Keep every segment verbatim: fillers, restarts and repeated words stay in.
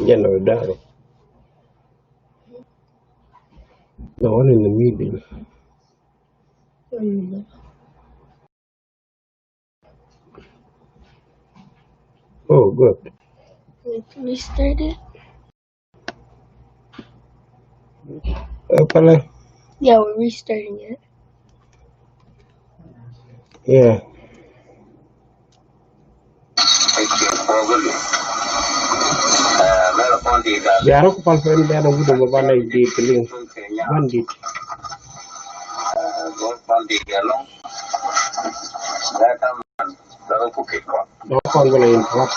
Jɛ nɔ daro. The one in the middle. Oh, good. Wait, restart it. Uh, pala. Yeah, we're restarting it. Yeah. Biarä ku pal pen bɛn a wudä bä banɛ dit liŋ. Ban dit. Dɔ̱ kɔn bä lɛ interrupt.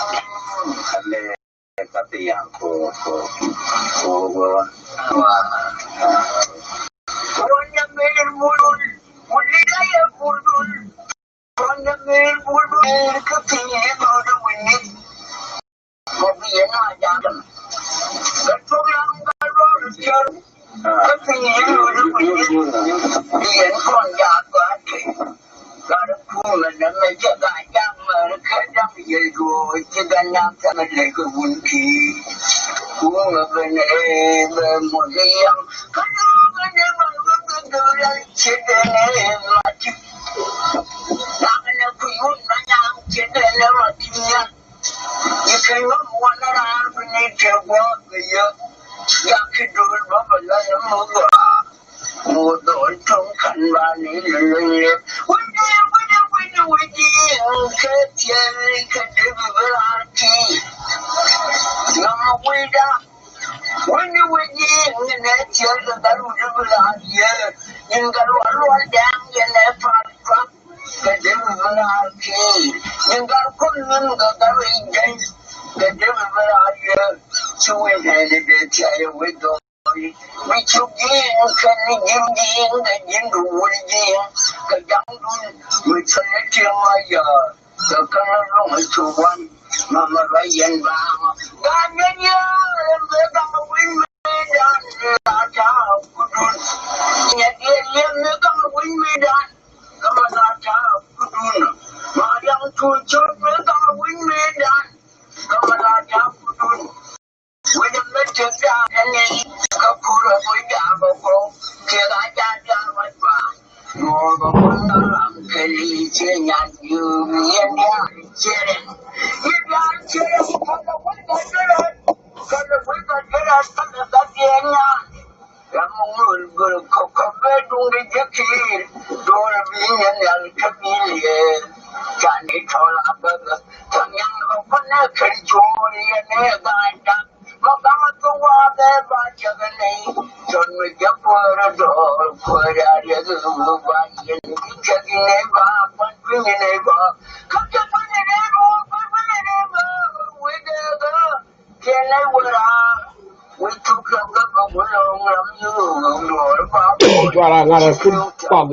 Kuala ŋa̱r a kut kɔk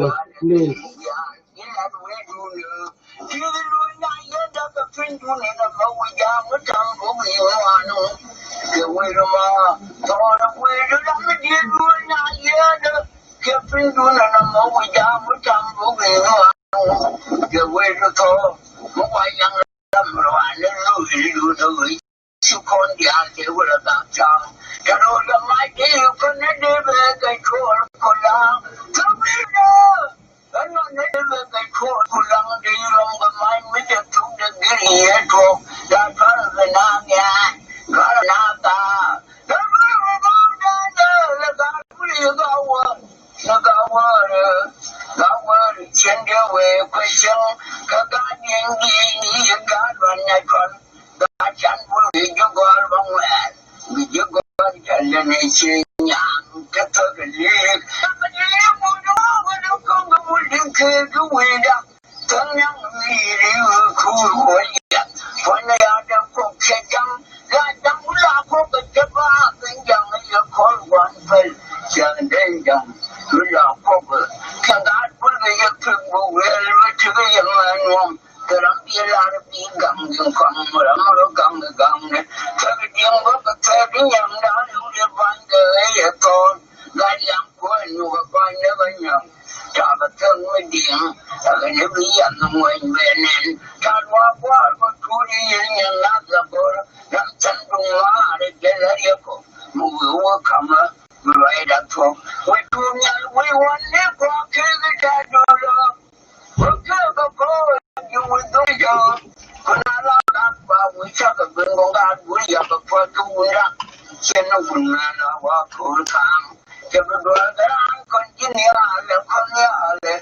ni. Ŋuŋ gaat bur yak a puɔt kä wunda. Cien ni wun mɛn a wa ko̱r kaam. Cɛ bi duɔl kɛ raan kɔn ji̱ nhial ɛ kɔn nhial ɛ.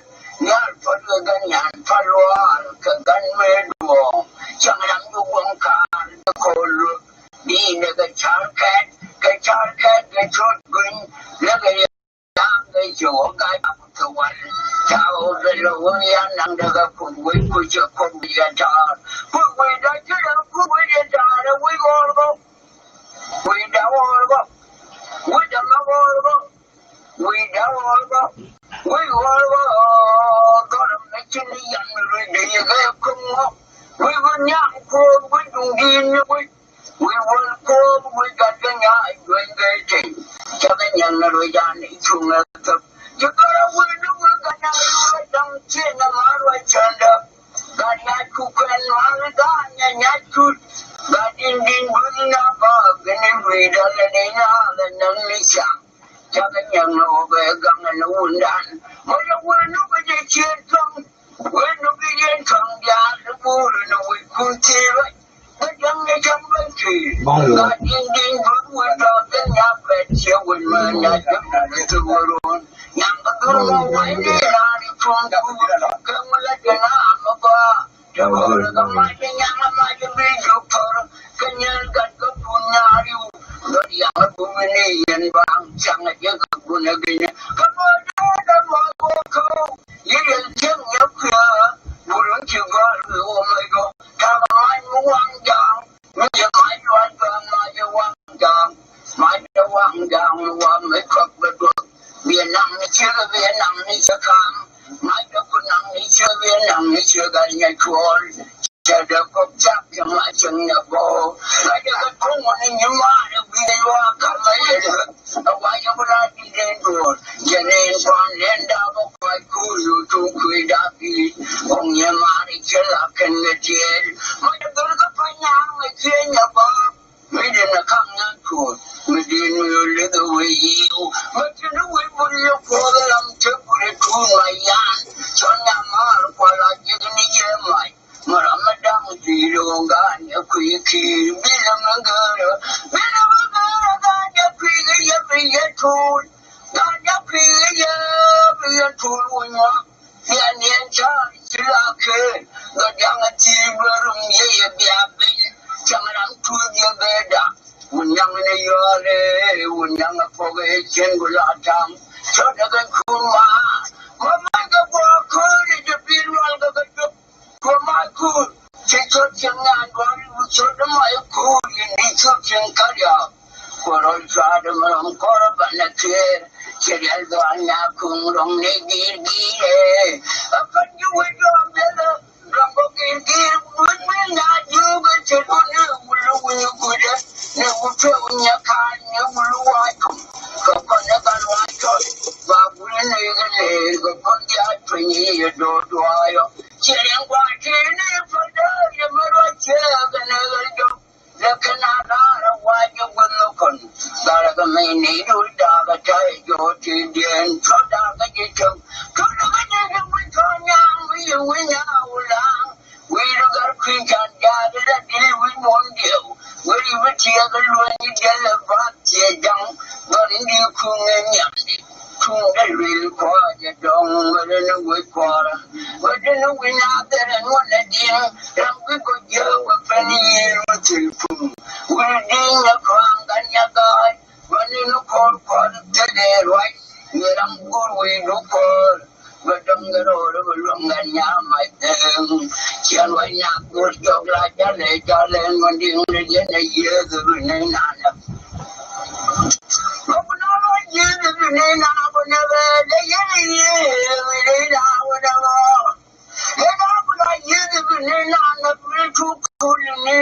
Nhial puɔt kɛ gan nyan pa luaar kɛ gan mëë duɔɔŋ. Cäŋ ram ju guɔŋ kaar kɛ ko̱r luth. Bi nɛ kɛ car kɛt kɛ car kɛt kɛ cot guny. Lɛ kɛ Da̱a̱ŋ ëë ci wä ga̱a̱c kɛ wal. Ca wä bɛ lɛ wä ya naŋ dee kɛ kuth wec kuc cɛ kuth wec ya ta̱a̱r. Kuth wec da ci lɛ kuth wec ya ta̱a̱r ɛ wec ɣɔr bä. Wec da ɣɔr bä. Wec da ŋa ɣɔr bä. Wec da ɣɔr bä. Wec ɣɔr bä. Dhɔr mɛ ci ni yan luc dee yɛ kɛ kuth ŋɔ. Wec bä nyaŋ kuth wec duŋ di̱i̱n ni wec. Wi̱i̱ wä ko̱o̱p wi̱i̱ gat kɛ nyaay dueny kɛ teny. Cakɛ nyaŋ ni ruec an i̱ cuŋ ɛ thäp. Ci gɔrɛ wi̱i̱ ni wi̱i̱ gat nyaŋ ni ruec da̱ŋ ciɛ nyaŋ a ruec cändä. Gat nyac ku kuɛn nual gat nya nyac cut. Gat in din buny na bä gini wi̱i̱ dal ni nyaal ɛ näŋ ni cam. Cakɛ nyaŋ ni wä bɛ gaŋ ni wundan. Mɔ yɛ wi̱i̱ ni wi̱i̱ jɛ ciet thäm. Wen ni bi yɛn tɔŋ diaal ni buur ni wi̱i̱ kun thi̱i̱ ruac. Bä ja̱ŋ ni ja̱ŋ ben thi̱i̱. Gat ji̱n ji̱n duut wen tɔŋ kɛ nyak bɛt ciɛ wen mɛ nyak bɛt ni thil wä ro̱o̱n. Nyak bä dhur mɔ wai ni raan i̱ cuɔ̱ŋ duut kɛ ŋu la jɛ na mɛ gɔaa. Jɛ gɔaa lɛ kɛ mac ni nyak la mac ni bi jɔk thɔr kɛ nyɛn gat kɛ kun nyaar iw. Gat yaŋ kɛ kun ni yɛn baaŋ caŋ a jɛ kɛ kun a gɛnyɛ kɛ mɔ dee dee mɔ gɔɔ kɛ. Yiriɛl jiäk nyɛ kui̱ a wulun ci gɔ̱a̱r wi̱i̱ wä mɛc gɔ̱. Ta̱a̱ mac mi waŋ ja̱a̱ŋ mi yɛ mac luac gɔ̱a̱r mac yɛ waŋ ja̱a̱ŋ. Mac yɛ waŋ ja̱a̱ŋ mi waŋ mi cuak bɛ duɔth. Biɛ naŋ ni ciek biɛ naŋ ni ciek ka̱a̱ŋ. Mac yɛ ku naŋ ni ciek biɛ naŋ ni ciek gal nyɛ cuɔl. Cɛ dee kɔk cak cɛ ma cieŋ nɛ bɔ. Ka jɛ kɛ tuŋ wä ni nyi maarɛ guiɛ yuaa kar ma yɛ dee. A wa yɛ wä la di dee duɔr. Jɛ neen kɔn neen daa bä kɔc kuur yu tuŋ kui̱ daa bi̱i̱. Kɔŋ nyɛ maarɛ cɛ la kɛn nɛ tiɛɛl. Ma jɛ dhor kä pa nyaar ma ciɛ nyɛ bä. Mi di na kaŋ nyan kuur mi di mi yol leth a wee yiw. Ma ti ni wee bur yɛ kuɔth ram te bur yɛ tuun ma yan. Cɔn na maar kual a jek ni yɛ mac. Ma ram ma daŋ di lo ŋa ni kui̱ kiir bi la ma gɛrɛ bi la ma gɛrɛ ka jɛ kui̱ yɛ bi yɛ tuun. Gat jak pi̱i̱ yɛ bi yɛn tuul wä nyuak. Yɛn yɛn ca ci la kee. Gat jaŋ a ti bä rum yɛ yɛ bia ben. Cäŋ ram tuul yɛ bɛ da. Wun nyaŋ ni yɔɔl ee wun nyaŋ a pɔk ee cien gu la taŋ. Cɔ dɛ kɛ kun ma ma ma kɛ bɔ kun ni jɛ bi lual kɛ kɛ jop. Kuɔ ma kuur ci cot cieŋ nyan duɔ̱ɔ̱r i̱ wi̱c cot dämɔ i̱ kuur in di̱ cot cieŋ kariaak. Kuɔ rɔl cuaat dämɔ rɔm kɔr banɛ kiɛɛr ci rial duɔ̱ɔ̱r nyakuŋ rɔŋ ni gi̱i̱r gi̱i̱r ɛ. Ɛ kɔn ji̱ wi̱c duɔ̱ɔ̱r biɛlä rɔm kɔ gi̱i̱r gi̱i̱r wi̱c wi̱c nyaat ji̱ wi̱c ci duɔ̱ɔ̱r ni wul wi̱c gui̱dɛ ni wul tuɛ wi̱c nyakaan ni wul wa̱a̱ kum. Kɛ kɔn ni kan wa̱a̱ cɔl ba wul ni kɛ lëër kɛ kɔn jiaat tueny i̱ yɛ do̱o̱r duaayɔ. Ciɛ riɛŋ gua̱a̱r ti̱i̱ ni pädä yɛ mɛ ruac ciɛ kɛ nɛ ɣäl jɔk. Lɛ kɛn a raar a wa̱a̱ jɛ guäth ni kɔn. Gal kɛ mɛy ni dul da̱a̱k a ta̱yɛ jɔɔk ti diɛɛn cɔ da̱a̱k a ji̱ cäŋ. Cɔ da̱a̱k a ji̱ cäŋ mi cɔ nyaam mi yɛ wi̱ny a wulaŋ. Wi̱i̱ ri gat kui̱ can jaak ila dil wi̱i̱ muɔ̱ɔ̱n diɛw. Weri bi tiɛɛk lueny diɛl ɛ bath ciɛ jaŋ. Gɔn in di kuŋ ɛ nyamdi. Cuŋ dee luel kɔac ɛ dɔŋ weri ni wec kɔɔrä. Weri ni wi̱i̱ na thɛrɛ ŋuɔ̱n ɛ diɛŋ. Ram bi kɔ jiääk wä pɛn yiëër wä thil kuŋ. Weri di̱i̱n ɛ kɔaŋ gan nya ga̱a̱c. Wani ni kɔr kɔr thilɛ ruac. Ni ram guur wi̱i̱ du kɔr. Bä dɔ̱ŋ kɛ ro̱o̱l bä luäŋ kɛ nyaam mac dheŋ. Ciɛn wä nyaam go̱o̱r jɔk la jalɛ jalɛ ŋuɔ̱n di̱ŋ ni yɛn ɛ yiëëth bi ni nanɛ. Bä kun a wä yiëëth bi ni nanɛ kun ɛ bɛ lɛ yɛn ɛ yiëëth bi ni nanɛ kun ɛ bä. Lɛ nanɛ kun a yiëëth bi ni nanɛ bi tuk kul ni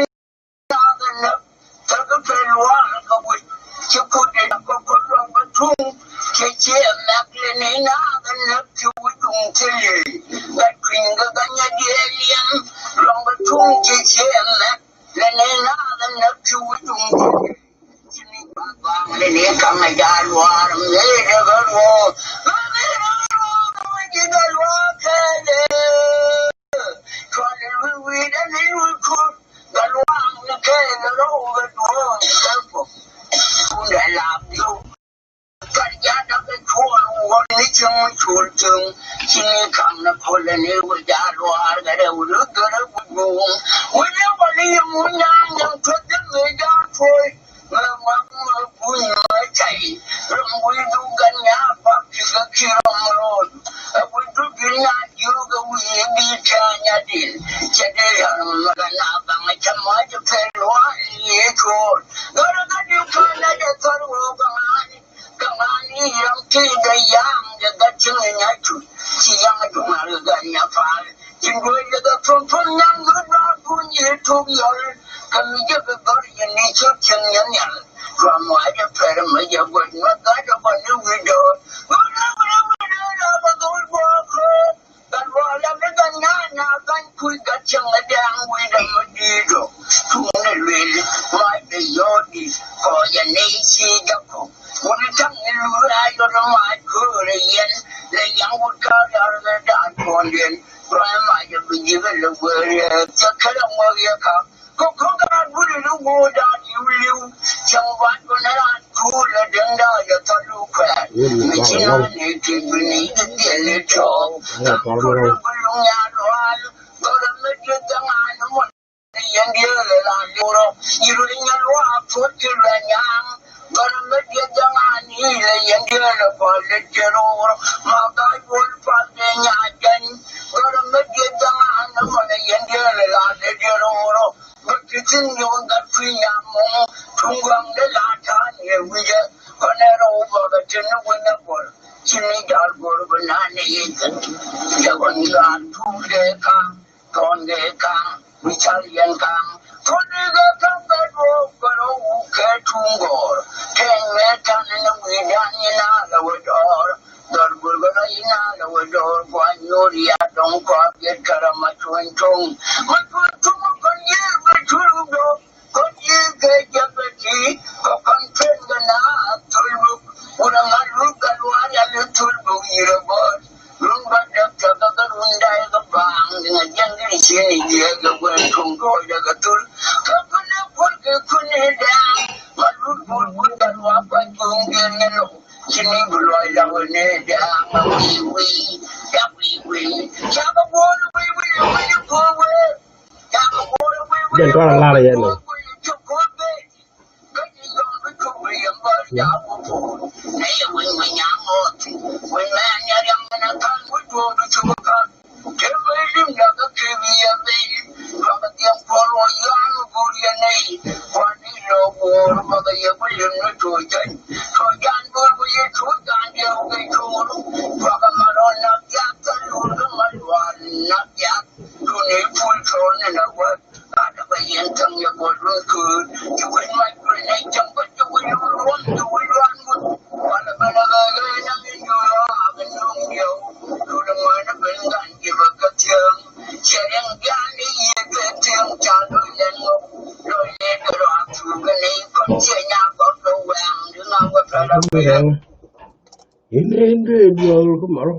naath näk. Thäk pɛl luaar kɛ wi̱c ci kut in kɔkɔ luɔk bä tuŋ. Ci ciɛ mɛk lɛ ni naath näk ci wi̱c duŋ thil yee. Bɛ tui̱ny kɛ kɛ nyɛ diɛɛl yɛn luɔk bä tuŋ ci ciɛ mɛk lɛ ni naath näk ci wi̱c duŋ thil yee. Ci ni ba baŋ lɛ ni kaŋ a jaal luaar mëë dee bä luɔk. Bä mëë dee bä luɔk kɛ wi̱c ji̱ bä luɔk kɛɛlɛ. Cual i̱ lui̱ wi̱i̱dä ni lui̱ kur. Gat luaŋ ni kɛɛl ɛ Rɔw kɛ duɔ̱ɔ̱r kɛ kɔ. Kundɛ la biu. Kar ja̱a̱n dɔ̱ŋ kɛ cuɔl wä ni cieŋ col cieŋ. Ci ni kaŋ ni puɔl ni wä ja̱a̱n luaar kɛ rɛw ni gärä wä duɔ̱ɔ̱ŋ. Wä ni wä ni yɛ mu nya̱a̱ŋ yɛn tuɔth ni mi ja̱a̱n tuɔy. Mɛ ŋuak mɛ kuny mɛ cay. Ram wi̱i̱ duk kɛ nyaa pak ti kɛ ki ram ro̱o̱l. Ɛ wi̱i̱ duk bi nyaa jiök ɛ wi̱i̱ bi tɛ̈ɛ̈ nyadin. Cɛ dee yɔr mɛ kɛ na baŋ cɛ mɔ cɛ pɛl luaar liee cuɔɔr. Gɔrɛ kä di̱w kɔn lɛ dee thɔr wee kɛ ŋa̱a̱ni. Kɛ ŋa̱a̱ni yɔm ti dee ya̱a̱ŋ dee gat cieŋ nya cu. Ci ya̱a̱ŋ duŋ al gat nya pa̱a̱l. Ci duɔ̱ɔ̱c lɛ kɛ thun thun nyan mi dɔ̱a̱r kun yi tuk yɔl. Kɛ mi jɛ bi gɔr yɛ ni cot cieŋ nya nhial. Cuam wa jɛ pɛr mi jɛ gua̱c ma gat jɛ gua̱c ni wi̱i̱ dɔɔr. Gɔr ni wi̱i̱ dɔɔr la bɛ dhul gua̱a̱k. Gat luaak la mi gat nya̱a̱ nya̱a̱ gany kui̱ gat cieŋ mi diaŋ wi̱i̱dɛ mi di̱i̱t ɔ. Tuŋni luel mac bɛ yɔɔdi kɔɔcɛ nɛy ci Jakɔb. Wuni taŋ ni luui a yɔt mac köörɛ yɛn lɛ yaŋ wut ka̱a̱r ya̱r ni da̱a̱n kuɔ̱ndiɛn. Ruac mac bɛ ji̱ bɛ lɛ wee riɛɛk cɛ kɛlɛ ŋuɔk yɛ ka̱k. Kä kä gaat buri ni wuudan liw liw. Cäŋ bat bä ni raan tuur lɛ deŋda yɛ thɔl lu kuɛɛr. Mi ci naan ni ti bi ni ti diɛl ni tɔɔk. Kam tuur lɛ bi luŋ ya luaal. Gɔrɛ mi dieth jaŋ an mɔ ni yɛn dieel lɛ la liw rɔ. Yi ruec nyɛ luaak puɔt ci luɛ nyaŋ. Gɔrɛ mi dieth jaŋ an i̱ lɛ yɛn dieel lɛ pal lɛ jiɛn wur. Ma gac wol pal ni nya jɛn. Gɔrɛ mi dieth jaŋ an mɔ ni yɛn dieel lɛ la lɛ jiɛn wur. Bä ti thi̱n yio̱w gat kui̱ nyam mɔ tuŋ gɔ̱a̱ŋ dee la ta̱a̱ ni wi̱cä. Kɔnɛ rɔw bä bɛ tin ni wi̱ny a buɔl. Ci mi jal guɔl bä naan ni yic. Cɛ kɔn gat tuŋ dee ka̱a̱ŋ tɔn dee ka̱a̱ŋ wi̱c cal yɛn ka̱a̱ŋ. Tuɔl ni kɛ ka̱a̱ŋ bɛ duɔ̱ɔ̱k bä rɔw kɛ tuŋ gɔɔr. Tɛn mɛ ta̱n ni wi̱i̱ dan ni na lɛ wä dɔɔr. Dɔr gurgurɔ ina lɛ wä dɔr kua nyuur ya dɔŋ kua biet kara ma tuɔny tuɔŋ. Ma tuɔny tuɔŋ kɔn yier bɛ tuɔny dɔr kɔn yier kɛ jɛ bɛ ti kɔ kɔn pen bɛ na thul buk. Wurɛ ŋa lul ka luaar ya lɛ thul buk yirɛ bɔr. Lun ba dɛk tɛ kɛ kɛ lun dai kɛ baaŋ diŋɛ jɛn giri cien idiɛ kɛ wɛn tuɔŋ dɔr jɛ kɛ thul. Kɛ kɛ lɛ kuɔr kɛ kun idan ma lul bur bur ka luaar kua juɔŋ diɛ ni lɔ. Ci ni bi luɔc la wä ni da̱a̱ŋ a wi̱i̱ wi̱i̱, ca wi̱i̱ wi̱i̱. Ca bä guɔl wi̱i̱ wi̱i̱, wi̱i̱ guɔl wee. Ca bä guɔl wi̱i̱ wi̱i̱, jɛn tɔrɔ lar yɛn ni. Wi̱i̱ ci guɔl bee. Kä ci yɔm bi cuk bi yɛn bä ca wä puur. Ni yɛ wi̱i̱ wi̱i̱ nyaŋ ŋo̱o̱th. Wi̱i̱ mɛ nyɛ riɛm ni na ka̱n wi̱i̱ duɔ̱ɔ̱p bi cuk ka̱n. Te bey lim dakä kek yɛ bey lim. Luakä dhiɛŋ puɔl wä yɔan wä guur yɛ nɛy. Kuan i̱ lɔ wuɔɔr bäkɛ yɛ bi lim ni tuɔɔc jany. Tuɔɔc jan duɔl wä yɛ tuɔɔc jan diɛw kɛ cuur. Luakä ma rɔ nak diath thäl luur kä ma luaar nak diath. Dun i̱ pul cɔɔl ni na wä. Gatdä bä yɛn cäŋ yɛ guɔ̱dun köör. Ci wi̱c mac kuël nɛy cäŋ bä ci wi̱c luɔm ci wi̱c luɔm wut. Walɛ bä lɛ ɣɛɛ ɣɛɛ naŋ in jur ɣɔaa bä nuŋ yɛw. Lulɛ ŋuɛ̈nä ben gan ji̱ bä kä thiäŋ. Ciɛ riɛŋ diaal ni yiëë bɛ thiäŋ ca lo̱c lɛn ŋɔk. Lo̱c lɛ bɛ rɔ a thur bä nɛy kɔn ciɛ nya gɔk bä wɛɛŋ di ŋa̱ wä pɛlɛ bä yɛn. In in dee duɔl kä mɔl.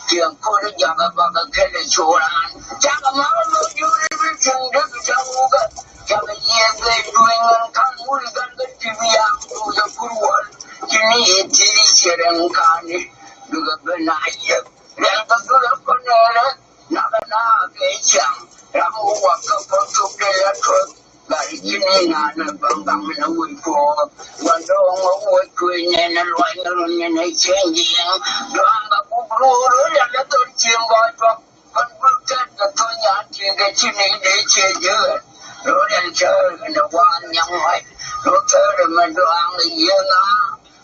Tiɛŋ kɔn jakä bakɛ kɛlɛ coran. Jakä ma lo juri bi tiŋ dek jakä wukɛ. Jakä yiëë bɛ dueŋ ŋän kan wuri gan kɛ ti bi yak duucɛ kur wal. Ci ni yɛ ti di cɛ rɛŋ kani. Bikɛ bɛ na yiëk. Rɛŋ kɛ dhurɛ kɔn nɛɛrɛ. Nakä na kɛ ciaŋ. Ram wä wak kɛ kɔn tuk dee ya tuɔth. Gari jini na na bang bang na wui po. Wando ngo wo tui ne na loi na run ne na chenji. Doang ba ku bru ru ya la tor chim bo to. Kon bru tet ka to nya ti ga jini de che je. Ro ya cha na wa nyang wai. Ro ter ma doang ye na.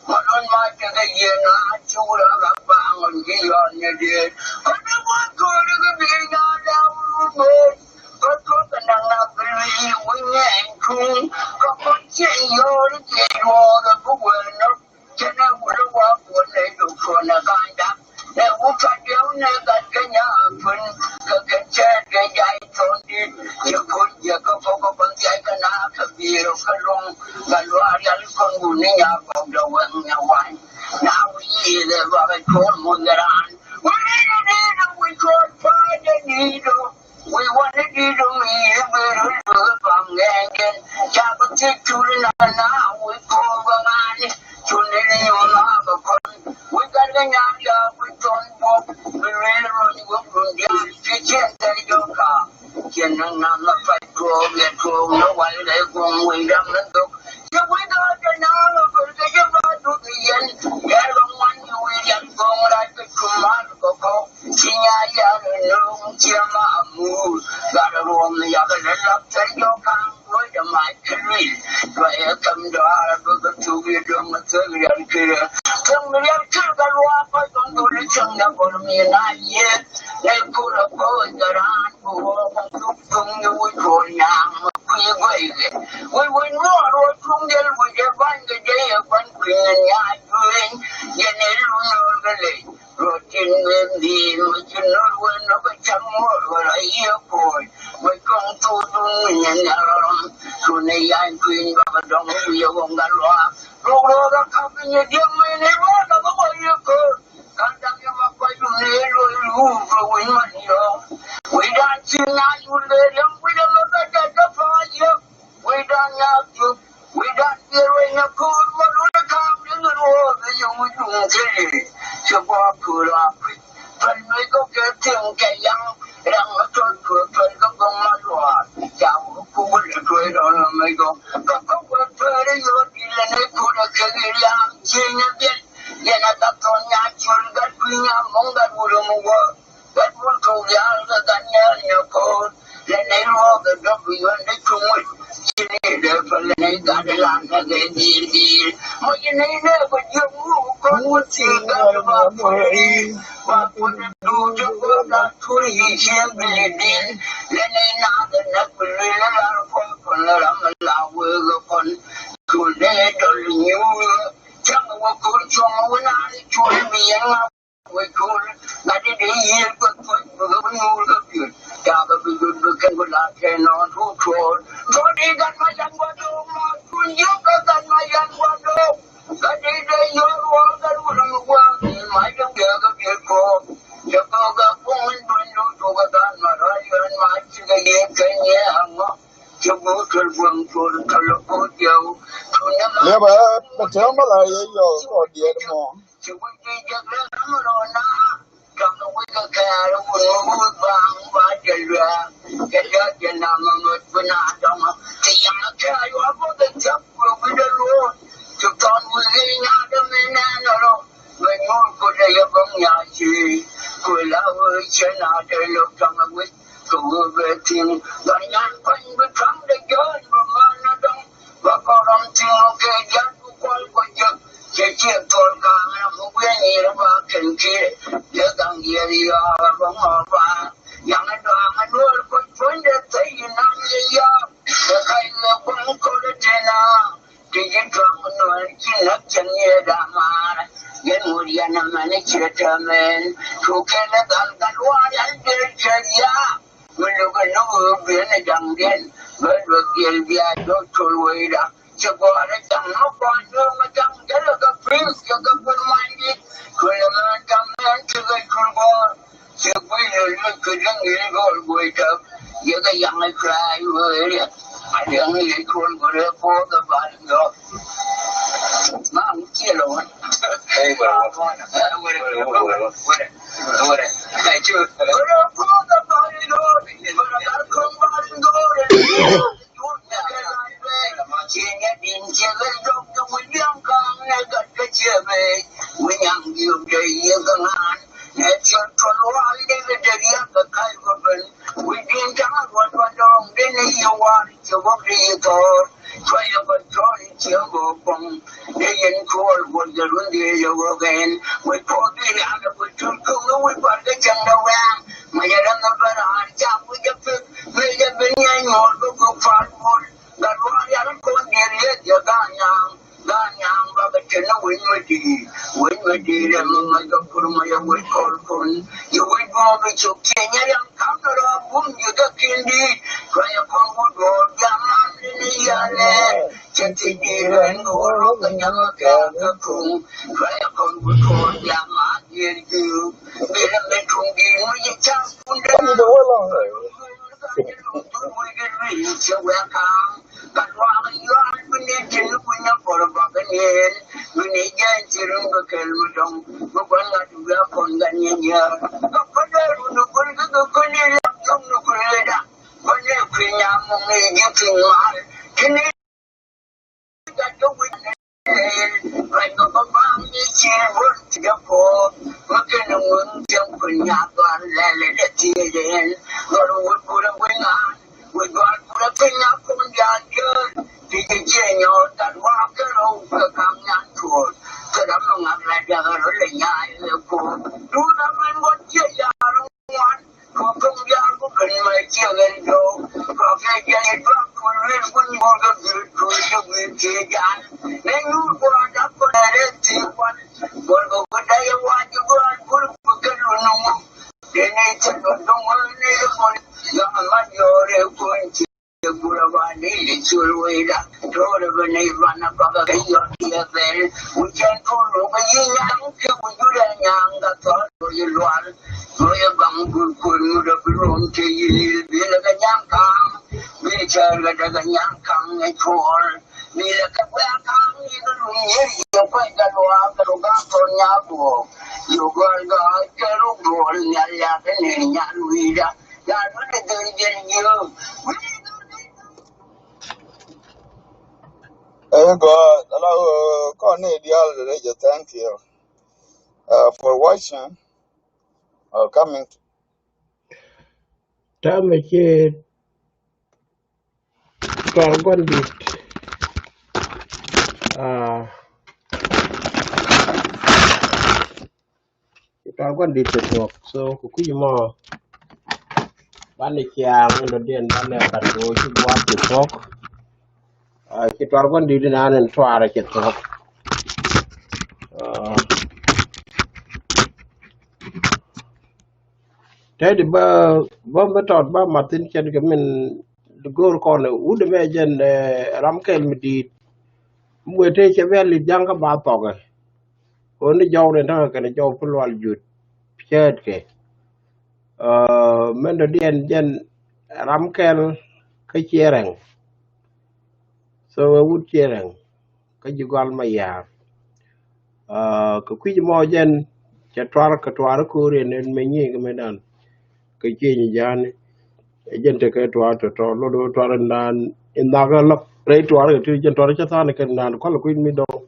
Mɔlɔn ma tekɛ yiëë na cuk rɔ ka baŋ ɣɔn ji̱ yɔn ni diet. Kä ni buɔt kööri kä bi̱i̱ na daw run ɣööt. Kä tuɔk kɛ naŋ na bi lui̱i̱ wi̱ny ɛn cuŋ. Kä kɔn cieŋ yɔɔr jiɛ yuɔɔr ɛ bi wee nɔk. Cɛ nɛ wulä wa buɔt nɛ duk cuɔn ɛ ka̱n dak. Nɛ wut kä diɛw nɛ gat kɛ nyaa pun. Kɛ kɛ cɛɛt kɛ jay tɔn dit. Yɛ kun yɛ kä kɔk kɛ kɔn jay kɛ na kɛ bi̱i̱r kɛ luŋ. Kɛ luaar yal kɔn wun ni nya kɔk dɔ wɛŋ nya wany. Na wi̱i̱ yɛ lɛ luak ɛ cuɔl muth ɛ raan. Wun ni ni ni ni wi̱i̱ cuɔl pa̱a̱c ɛ ni dɔ. Wi̱i̱ wani di dɔ mi yɛ bɛ run luek pam ŋɛɛŋ kɛn. Ca kɛ thiec cul na na wi̱i̱ cuɔl bɛ ŋa̱a̱ni. Cuni ni yɔn a bɛ kɔn wi̱c gat kɛ nyan ya wi̱c tɔn buɔk bi luel ruɔ̱ny wek run diaal ti cien thɛr jɔk ka. Cien na na na pay tuɔɔk yɛ tuɔɔk na wal lɛ guɔ̱ŋ wi̱c ram na dhok. Ci wi̱c gat kɛ nyan la gol kɛ jɛ ba duk yɛn. Yɛr kɛ ŋuan yi wi̱c ram guɔ̱ŋ rac kɛ cum mal kɛ kɔk. Ci nya yar nööŋ ciɛ ma mur. Gat ruɔm yak lɛ lap thɛr jɔk ka. Wä jɛ mac kɛ luil. Luɔyɛ käm dɔaar bä kɛ thuk yɛ duɔ̱ŋ kɛ thäk rial kir. Thäk mi rial kir kɛ luaak kɔc kɔn dhul cäŋ dɛ bɔl mi na yiëë. Nɛ kur ɛ koc kɛ raan bi wä kɔn thuk thuŋ ni wi̱c kool nyaam mi kui̱ guɛy kɛ. Wi̱c wi̱c nuɔɔr wä cuŋ diɛl wi̱c ɛ ba̱ny kɛ jɛ yɛ ba̱ny kui̱ ni nyaay juëëny. Yɛn ɛ lu nöör kɛ ley. Ruɔ̱tin wen dhi̱i̱n mi ci no̱r wen nɔ kɛ cäŋ muɔ̱ɔ̱r wala yiëë ko̱o̱c. Wec kɔŋ thok dun mi nyɛ nhial rɔm. Cunɛ yany kui̱ny bakɛ dɔŋ wi̱i̱ ɛ wä ŋa luaak. Ruk ro̱o̱k ɛ ka̱p bi nyɛ diɛk mi ni ruɔ̱ɔ̱k ɛ bä wä yiëë ko̱o̱c. Ka̱n da̱k yɛ ma kuac dun ni luɔ̱c luup kɛ wi̱ny man yɔ̱ɔ̱k. Wi̱cdan ci na yul dee riäm wi̱c ɛ lo̱k ɛ dɛt kä pa̱a̱c yäk. Wi̱cdan nyaak cuk. Wi̱cdan dier wec nyakuur ma luni ka̱a̱m ni ŋän wä bi yuŋ yuŋ thili. Ci guɔ kuur a kui̱. Päl mi gɔk kɛ thi̱eŋ kɛ yaŋ. Ram mi tɔt kuur päl kä gɔŋ ma luaar. Ca wä kuur li tuɔy dɔn mi gɔk. Kä kä wä päl yɔ di lɛ ni kuur a kɛ li liaam ci ni biɛl. Yɛn a gat thɔn nya col gat kui̱ nya mɔŋ gat wulɛ mi wä. Gat wun thok diaal kɛ gat nyɛɛl nyɛ ko̱o̱t. Lɛ nɛy luɔɔk kɛ dɔ̱k bi yuɔ̱n dee cuŋ wi̱c. Ci ni dee päl lɛ nɛy gat ilan kɛ kɛ di̱i̱r di̱i̱r. Mɔ ci nɛy nɛɛ kɛ jiök wuk kɔn wä thi̱i̱ gat ba puɔ̱t i̱. Ba puɔ̱t i̱ duut i̱ ko̱o̱t gat tur i̱ cieŋ bi li̱t di̱i̱r. Lɛ nɛy naath ɛ näk bi luël i̱ lar kɔn kɔn ram i̱ la wee kɛ kɔn. Cul nɛy dɔl i̱ nyuur. Cäŋ wä ko̱o̱t cuɔ̱ŋ wä naan i̱ cul i̱ bi yɛn ŋa̱. Wec kuul gat di di yiëë kuɔth kuɔth bi kɛ bi nyuur kɛ piöt. Ca kɛ bi jut bi kɛn bi la kɛ nɔɔn tuut tuɔɔr. Tuɔɔr di gat ma yan gua̱n do̱o̱k ma tuun yio̱k kɛ gat ma yan gua̱n do̱o̱k. Gat di di yio̱k ruɔɔk gat wut mi gua̱a̱k di ma jɛ wiɛɛk kɛ piöt kuɔɔk. Cɛ kɔɔk kɛ kuɔɔk in duɔ̱ny luut tuuk kɛ gat ma rɔ̱ yɔ̱n ma ci kɛ yiëë kɛ nyiee aŋɔ. Cɛ guur tuɔl gua̱a̱k tuɔl kɛ lɔ ko̱o̱t yɛw. Tuun ni ma. Liɛpɛ bɛ tɛm bä la yɛ yɔ kɔ diɛt mɔ. Ci wi̱c bi jek rɛl ram rɔɔna. Tɔŋ wi̱c kɛ kɛɛl wun wun ba̱a̱ŋ ba jɛ luɛɛk. Kɛ jɛ jɛ nam mɛ mɔt bi na dɔŋ. Ti yaŋ kɛɛl wa bä kɛ thiap kɛ wi̱c dɛ luɔ̱ɔ̱n. Ci tɔn wi̱c li̱c nyaat mi nɛɛn rɔ. Mɛ nyuur kut ɛ yɛ bäŋ nyaat ci. Kuɛ la wee cɛ na dee lo̱k tɔŋ wi̱c. Kɛ wee bɛ thi̱n ba nyan kuany bi tɔŋ dee jɔɔc bɛ män na dɔŋ. Ba kɔn ram thi̱n kɛ jal bi kual kɔ jek. Cɛ ciɛ thɔl ka̱a̱ŋ ram mi wi̱i̱ nyir ba kɛn kiɛ. Cɛ gaŋ yɛl yɔɔk bä ŋɔɔk ba. Yaŋ dɔaŋ a nuɔɔr kɔ cuɔ̱ny dee thäy yi nam yɛ yɔɔk. Cɛ kac mɛ kuaŋ kɔl tena. Ti ji̱ tuaŋ nuɔɔr ci näk cäŋ yɛ damaar. Yɛn ŋot yɛn ɛmɛn ciɛ tɛmɛn. Cu kɛn ɛ gal gal luaar yɛn jɛ cɛ ya. Mi lukɛ ni ɣöö biɛn ɛ ja̱ŋdiɛn bä luäk diɛl bia jɔk col wecda. Ci gɔ̱a̱rä ja̱ŋ mi kɔn nööŋ ɛ ja̱ŋ jälɛ kɛ pi̱i̱th cɛ kɛ kuën manydi̱t. Kuël ɛmɛn ja̱ŋ mi Cɛ kɛ cul bɔɔr, cɛ kui̱ lɛ lɛ kɛ liŋ yɛ gɔl guɔy tɔk, yɛ kɛ yaŋ ɛ cua ɛ wee riɛk. A liɛŋ yɛ cul guɔrɛ puɔth ɛ bal yɔk. Ma mi ciɛ lɛ wän. Ɛ wee wee wee wee wee wee. Ɛ wee wee wee wee. Ɛ cu. Guɔrɛ puɔth ɛ bal yɔk. Guɔrɛ bal yɔk. Gat wa rial kon diɛl yɛ jɛ gaa nyaŋ, gaa nyaŋ ba bɛ tɛn ni wec mɛ di̱i̱r, wec mɛ di̱i̱r ɛmɛ mɛ jɛ kur mɛ yɛ wec kɔl kun. Yɛ wec duɔɔk bi cok tiɛ nyɛ riam kam ni rɔ bum yɛ kä kin di̱i̱t. Cua yɛ kɔn wut duɔɔk jam man ni ni yalɛ. Cɛ ti di̱i̱r ɛn kɛ wä rɔ kɛ nyɛ kɛ kɛ kun. Cua yɛ kɔn wut duɔɔk jam man diɛl ji̱. Bi rɛ mɛ tum di̱i̱r mi yɛ cam kun dee. Hey God, hello, uh, kɔn ni dial de jɛ, thank you, uh, for watching or coming. Tamɛ ci tuar guan dit. Ah. Ci tuar guan dit cɛ tuɔk. So kɛ kui̱ mɔ, banɛ ciaŋ in dɔ̱diɛn banɛ kan do̱ ci gua̱a̱th cɛ tuɔk. Ah, ci tuar guan dit in an in tuar cɛ tuɔk. Ah. Tɛt bä, bä mi tɔt bä mathin cɛn kɛ min go̱o̱r kɔn wut mɛ jɛn, eh, ram kɛl mi di̱i̱t. Muɛ te cɛ bɛ lit ja̱ŋ kä ba thɔkɛ. Ɣän ni jɔw ni täŋɛ kɛn jɔw pi lual jut. Piɛɛt kɛ. Eh, mɛn dɔ̱diɛn jɛn ram kɛl kä ciɛ rɛŋ. So ɛ wut ciɛ rɛŋ. Kä ji̱ gɔal ma ya̱a̱. Ah, kɛ kui̱c mɔ jɛn cɛ tuar kɛ tuar ko̱r yɛn ɛn mɛ nyi kɛ mɛ dan. Kɛ cieny ja̱a̱ni. Ɛ jɛn tekɛ tuar tɔ̱tɔ̱ lot wä tuar in dan in dhak ɛ lɔk rɛy tuar kɛ ti jɛn tuar cɛ tha̱a̱n kɛ dan kual kui̱c mi dɔ̱ŋ.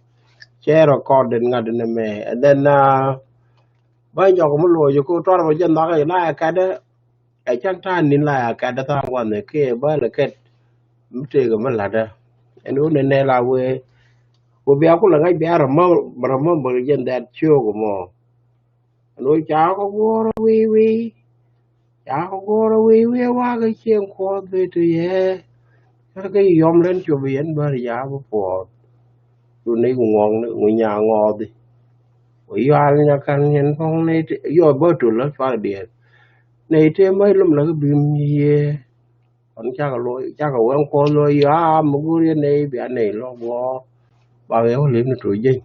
Cɛ record in ŋa̱t in mɛ. And then, ah, bä nyɔk mi loc ko tuar mɔ jɛn dhak in la ɛ kɛt ɛ. Ɛ cak ta̱a̱ ni̱n la ya kɛt dä tha̱a̱ŋ wanɛ kiɛ bä lɛ kɛt. Mi tëëkɛ mi la̱tdä ɛn ɣöö nɛnɛ la wee. Wee bia kulɛ ŋa̱c bia remember, remember jɛn that show kɛ mɔ. Ɛn ɣöö ca kɛ guɔ̱ɔ̱r wi̱i̱ wi̱i̱. Ca kɛ guɔ̱ɔ̱r wi̱i̱ wi̱i̱ wakɛ cieŋ kuɔth bi ti yɛ. Kä kɛ yɔm rɛn cop yɛn bär ya bi puɔth. Dun ni ŋuɔk ni ŋu nya ŋɔɔthi. Wee yual nya kan yɛn pɔŋ ni ti yɔ bä tol la cual diɛɛr. Nɛy tëë mac lom la kä bim yiëë. Kɔn cakɛ luɔc, cakɛ wɛŋ kuɔth luɔc, yɔ a mi go̱o̱r yɛn nɛy bia nɛy lɔk guɔ. Bak yɛ wä lep ni to̱ jeny.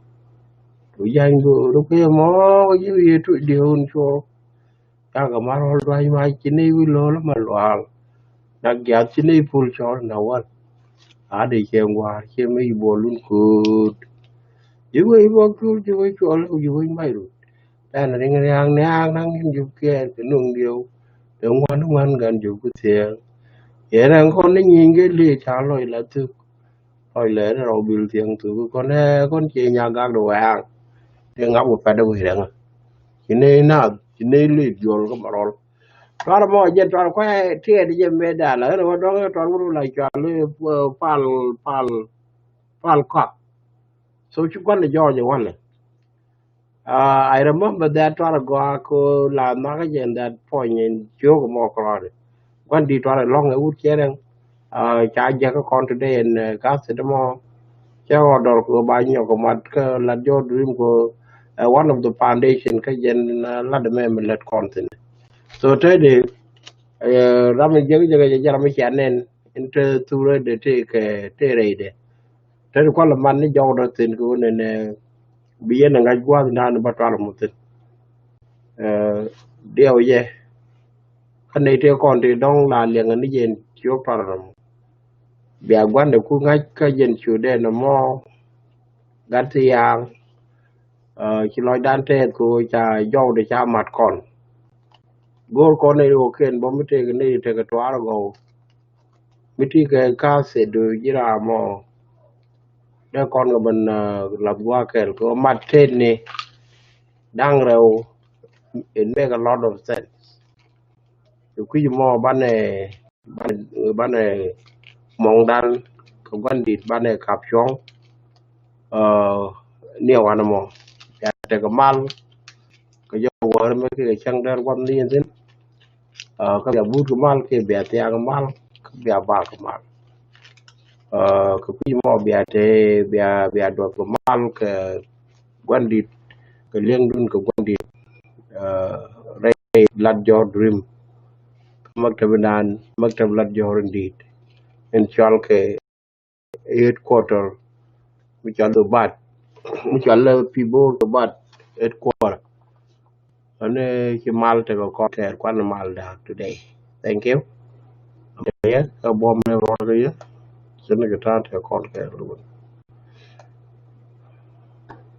Ku jany go̱o̱r kɛ mɔ, ji̱ wi̱i̱ tuc di̱ wun cuɔ. Cakɛ ma rɔl dua̱ny ma ci ney wi̱i̱ lo̱l ma luaal. Nak jiath ci ney pul cɔl na wal. A dee cɛ ŋuaar cɛ mi ci buɔl wun kööt. Ji̱ wec bɔk cuur ji̱ wec cuɔl ji̱ wec mac rut. Ɛn riŋ riaŋ niaŋ naŋ in jup kiɛɛr kɛ nuŋ diɛw. Kɛ ŋuan ŋuan gan jup ku thiɛɛŋ. Yɛn ɛn kɔn ni nyieny kɛ liec ca lɔc la thuk. Lɔc lɛ ni rɔw bil thiɛŋ thuk kɔn ɛ kɔn cie nya gak di wɛɛŋ. Ti ŋap ku pɛt di wec rɛŋ. Ci ney naath ci ney liec juɔl kä ma rɔl. Tuar mɔ jɛn tuar kuɛ tiɛɛt jɛ mɛ dal ɛn wä dɔŋ tuar wur la cual pal pal pal kɔak. So ci gua̱n di jɔɔc ɛ wälɛ. Uh, I remember that tuar gɔaa ko la makä jɛn that point in ciok mɔ kɔrɔɔdi. Gua̱n di tuar lɔŋ ɛ wut cɛ rɛŋ. Uh, ca jɛ kä kɔn today in uh, gas it mɔ. Cɛ ɣɔdɔr ko ba nyɔk ko mat kä lat jɔɔr dream ko uh, one of the foundation kä jɛn uh, lat mɛ mi lät kɔn thin. So tëëdi uh, ram in jek jek jɛ jɛ ram in cia nɛn in te thurɛ de te kɛ te rɛy de. Te kual man ni jɔk dɔ thin ko ne ne bi yen ŋa̱c gua̱th nan ba tual mu thin. Eh, diɛw jɛ kä ney te kɔn ti dɔŋ la liɛŋ ni jɛn ciok tual ram. Bia gua̱n de ku ŋa̱c kä jɛn ciok de ne mɔ gat ti yaŋ. Eh, ci lɔc dan tɛth ko ca jɔw de ca mat kɔn. Go̱o̱r kɔn ney ko ken bɔ mi tek ney tek tuar gɔw. Mi ti kɛ ka sɛt du ji̱ ram mɔ. Dee kɔn kɛ ben uh, lath gua̱a̱ kɛl kɛ mat tet ni da̱ŋ rɛw. It make a lot of sense. Kɛ kui̱c mɔ banɛ banɛ banɛ mɔŋdan kɛ gua̱n dit banɛ kap cuɔ̱ŋ. Uh, ni wan mɔ ya tek mal kɛ jɛ wä rɛ mɛ kɛ cäŋ dɛr gua̱n ni thin. Uh, kä bia but kɛ mal kɛ bia thiak kɛ mal kä bia bak kɛ mal. Uh, kɛ kui̱ mɔ bia te bia bia duɔth kɛ mal kɛ guandit kɛ liɛŋdun kɛ guandit. Uh, rɛy lat jɔr dream kä maktab nan maktab lat jɔr in dit in cual kɛ headquarter mi cual the bat mi cual lɛ people the bat headquarter. Ani ci mal tekɛ kɔn kɛɛr kuan mal da today. Thank you. Yɛ kä buɔm ni ruɔr kɛ yɛ. Sini kɛ ta̱a̱ tekɛ kɔn kɛɛr.